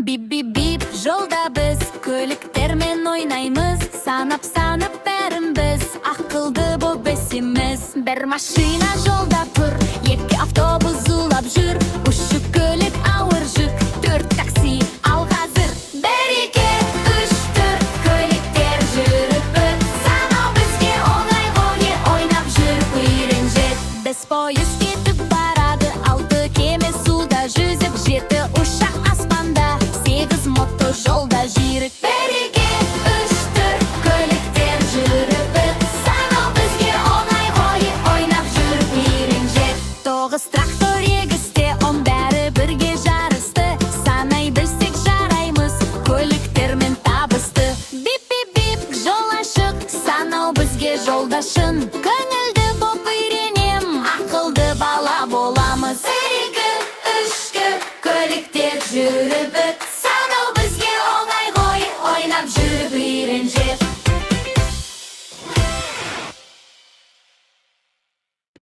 Бип-бип-бип, жолда біз көліктермен ойнаймыз. Санап-санап бәрін біз ақылды боп өсеміз. Бір машина жолда тұр, екі автобус зулап жүр, үш жүк көлік, ауыр жүк, төрт такси ал қазір. Бір, екі, үш, төрт, көліктер жүріп өт. Санау бізге оңай ғой, ойнап жүріп үйрен жет. Бес пойыз кетіп барады, алты кеме суда жүзіп, жеті ұшақ аспанда, сегіз мото жолда жүйрік. Бір, екі, үш, төрт, көліктер жүріп өт. Санау бізге оңай ғой, ойнап жүріп үйрен жет. Тоғыз трактор егісте, 10 бәрі бірге жарысты. Санай білсек, жараймыз көліктермен табысты. Бип-бип-бип, жол ашық, санау бізге жолдашын. Көңілді боп үйренем, ақылды бала боламыз. Бір, екі, үш, көліктер жүріп өт.